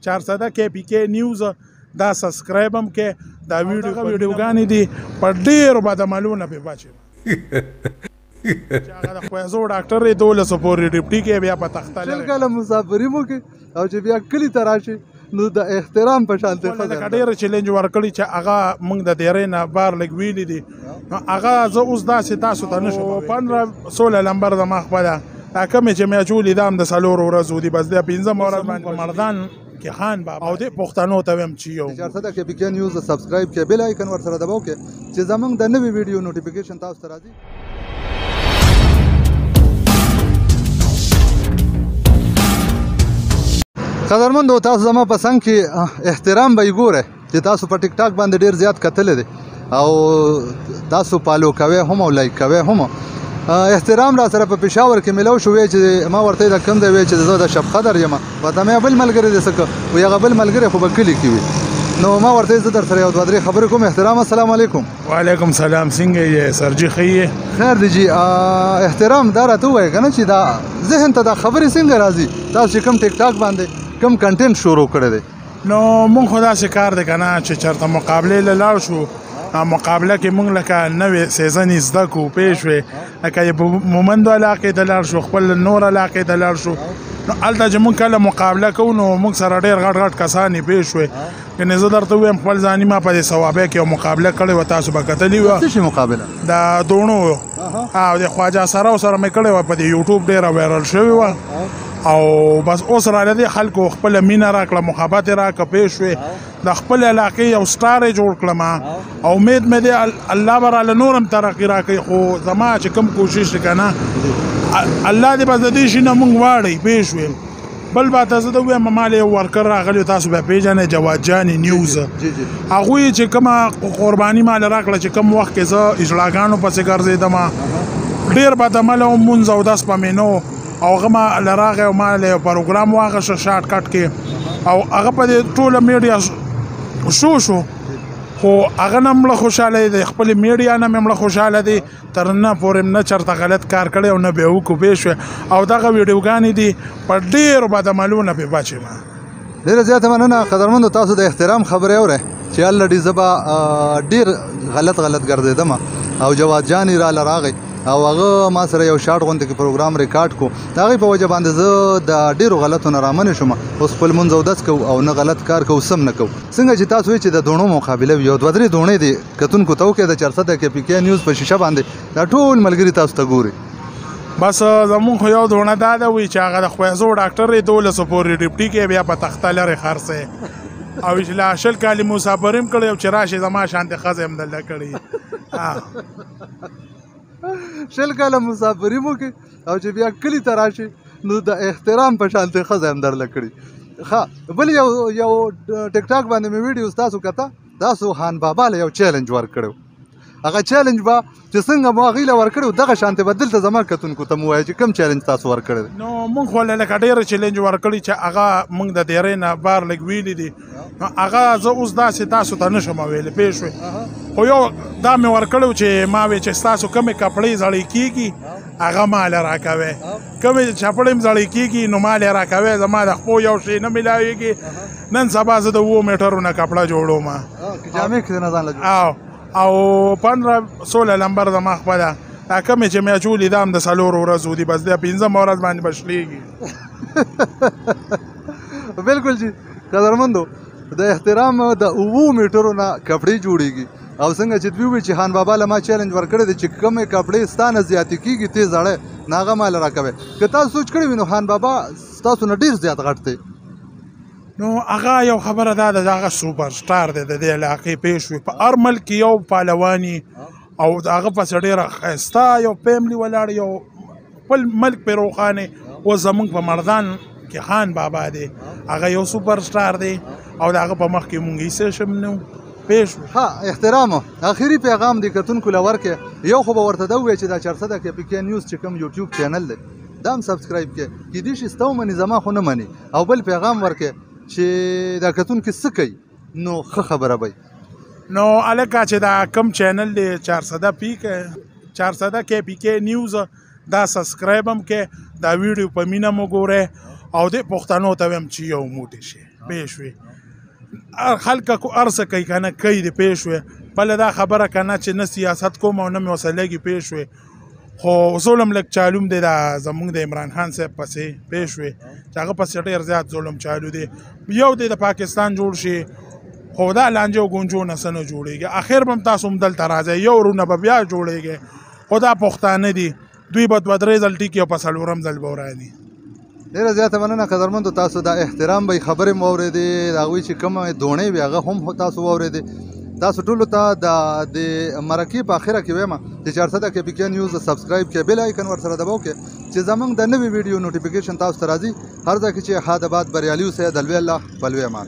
400 کې پی کې نیوز دا سبسکرایب هم کې دا ویډیوګانې دي په ډېرو بدعملونه پې بچې. چې هغه د خویزو ډاکټر یې 12 پورې ډیپټي کې بیا په تخته شل کاله مسافري مو کې او چې بیا کلي ته راشي نو د احترام په شان ته لکه ډېر چیلنج ورکړي چې هغه موږ د دیرې نه بار لږ ویلي دي. نو هغه زه اوس داسې تاسو ته نه شم. 15 16 لمبر زما خپله دا کومې چې مې اچولي دا هم د 4 ورځو دي، بس دا 5 ورځ باندې په مردان کې خان بابا او دې پښتنو ته وایم چې یو 400 کې پی کې نیوز سبسکرایب کې بیل آیکن ورسره دباو کې چې زمونږ د نوې ویډیو نوټیفیکیشن تاسو ته راځي. قدرمندو تاسو زما په څنګ کې احترام به یې ګورئ چې تاسو په ټیک ټاک باندې ډېر زیات کتلی دی او تاسو follow کوئ هم او like کوئ هم. احترام را سره په پېښور کې میلاو شو، وی چې ما ورته د کوم ځای وی چې زه د شب قدر یم، ورته مې بل ملګری دی څه وی هغه بل ملګری خو به کلي کې وي، نو ما ورته زه در سره یو دوه درې خبرې کوم. احترام السلام علیکم. وعلیکم سلام، څنګه یې سرجي؟ ښه یې؟ خیر دی جي. احترام دا راته ووایه که نه چې دا ذهن ته دا خبرې څنګه راځي، تاسو چې کوم ټیک ټاک باندې کوم کنټینټ شروع کړی دی؟ نو مونږ خو داسې کار دی که نه چې چېرته مقابلې له لاړ شو، مقابله کې مونږ لکه نوې season یې زده کړو، پوه شوې، لکه په مومندو علاقې ته لاړ شو، خپل نور علاقې ته لاړ شو، نو هلته چې مونږ کله مقابله کوو نو مونږ سره ډېر غټ غټ کسان یې، پوه شوې. یعنې زه درته ووایم خپل ځاني ما په دې صوابۍ کې یو مقابله کړې وه، تاسو به کتلي وه. څه شي مقابله؟ د دوڼو او د خواجه سره سره مې کړې وه، په دې یوټیوب ډېره viral شوې وه او بس اوس راله دې خلکو خپله مینه راکړه، محبت یې راکړه، پوه شوې، د خپل علاقې یو star یې جوړ کړم او امید مې دی الله به راله نور هم ترقي راکړي. خو زما چې کوم کوشش دی که نه الله دې بس د دې شي نه مونږ واړوي، پوه شوې. بل به ته زه ته ووایم ما له یو worker راغلی، تاسو به پېژنئ، جواد جاني نیوز، هغوی چې کومه قرباني ما له راکړه چې کوم وخت کې زه اجړاګانو پسې ګرځېدم، ډېر بدعمله وم، مونځ اودس په مې نه و، او هغه ما له راغی او ما له یو پروګرام واخیسته short cut کې، او هغه په دې ټوله میډیا شو شو، خو هغه نه مړه خوشحاله دی، د خپلې میډیا نه مې مړه خوشحاله دی، تر نه پورې نه چېرته غلط کار کړی او نه به یې وکړو، پوه شوې. او دغه ویډیوګانې دي په ډېرو بدعملو نه پې بچې ما. ډېره زیاته مننه قدرمندو، تاسو د احترام خبرې اورئ چې الریډي زه به ډېر غلط غلط ګرځېدم او جواد جان یې راله راغی او هغه ما سره یو short غوندې کې پروګرام ریکارډ کو، د هغې په وجه باندې زه د ډېرو غلطو نه رامنې شوم. اوس خپل مونځ اودس کوو او نه غلط کار کوو، سم نه کوو. څنګه چې تاسو وایئ چې د دوڼو مقابله وي، یو دوه درې دوڼې دي کتونکو ته وکړئ، د 400 کې پی کې نیوز په شیشه باندې دا ټول ملګري تاسو ته ګوري. بس زمونږ خو یو دوڼه دا ده وي چې هغه د خویزو ډاکټر یې 12 پورې ډیپټي کې بیا په تخته لرې خرڅی او چې لا 20 کالې مسافري هم کړی او چې راشي زما شانتې ښځه هم دلته کړې. 20 کاله مسافري مو کې او چې بیا کلي ته راشي نو د احترام په شان ته ښځه هم درله کړي. ښه بل یو یو ټیک ټاک باندې مې ویډیو ستاسو کته، تاسو خان بابا له یو چیلنج ورکړی، هغه چیلنج به چې څنګه مو هغې له ورکړی دغه شانتې به دلته زما کتونکو ته مو ووایه چې کوم چیلنج تاسو ورکړی دی. نو مونږ خو له لکه ډېر چیلنج ورکړی چې هغه مونږ د دیرې نه بار لږ ویلي دي، نو هغه زه اوس داسې تاسو ته نه شم ویلی، پوه شوې. خو یو دا مې ورکړی چې ما وی چې ستاسو کومې کپړې زړې کېږي هغه ما له راکوی، کومې چپړې هم زړې کېږي نو ما له راکوی، زما د خپو یو شی نه میلاویږي. نن سبا زه د 7 میټرو نه کپړه جوړوم، جامې کښې نه ځان له جوړوم. او 15 16 لمبر زما خپله دا کومې چې مې اچولي دا هم د 4 ورځو دي، بس دا 5 ورځ باندې به شلېږي. بالکل جي قدرمندو، د احترام د 7 میټرو نه کپړې جوړېږي او څنګه چې دوی وویل چې خان بابا له ما چیلنج ورکړی دی چې کومې کپړې ستا نه زیاتې کېږي تې زړی نو هغه ما له راکوی. که تاسو سوچ کړی وي نو خان بابا ستاسو نه ډېر زیات غټ دی. نو هغه یو خبره دا ده، هغه سوپر سټار دی د دې علاقې، پوه شوې، په هر ملک کې یو پهلواني او د هغه پسې ډېره ښایسته یو family ولاړ، یو خپل ملک پرې روښانه. اوس زمونږ په مردان کې خان بابا دی، هغه یو سوپر سټار دی او د هغه په مخ کې مونږ هېڅ شم نه وو، پوه شوې. ښه احترام، اخري پیغام دې کتونکو له ورکړې، یو خو به ورته دا ووایې چې دا 400 کې پی کې نیوز چې کوم یوټیوب چینل دی دا هم subscribe کړئ، کېدای شي ستا ومني زما خو نه مني، او بل پیغام ورکړې چې دا کتونکي څه کوي نو ښه خبره به وي. نو هلکه چې دا کوم چینل دی 400 پی کې 400 کې پی کې نیوز دا subscribe هم کې، دا ویډیو په مینه مو ګورئ او د پښتنو ته وایم چې یو موټی شي، پوه شوې؟ خلک کو هر څه کوي که نه کوي دې، پوه شوې؟ بله دا خبره که نه چې نه سیاست کوم او نه مې ورسره لګي، پوه شوې؟ خو ظلم لږ چالوم دی دا زمونږ د عمران خان صاحب پسې، پوه شوې؟ چې هغه پسې ډېر زیات ظلم چالو دی. یو دی د پاکستان جوړ شي، خو دا لانجې او ګونجو نه څه نه جوړېږي. اخر به هم تاسو هم دلته راځئ، یو ورونه به بیا جوړېږي. خو دا پښتانه دي، دوی به دوه درې ځل ټیکي او په څلورم ځل به وراني. ډېره زیاته مننه قدرمندو، تاسو د احترام به خبرې مو واورېدې، د هغوی چې کومه دوڼې وې هغه هم تاسو واورېدې. تاسو ټولو ته د مرکې په اخره کې وایم چې چارسده کې پی کې نیوز سبسکرایب کړئ، بیل آیکن ورسره دباو کړئ چې زمونږ د نوې ویډیو نوټیفیکیشن تاسو ته راځي. هر ځای کې چې ښاد آباد بریالي اوسئ. د لوی الله په لوی امان.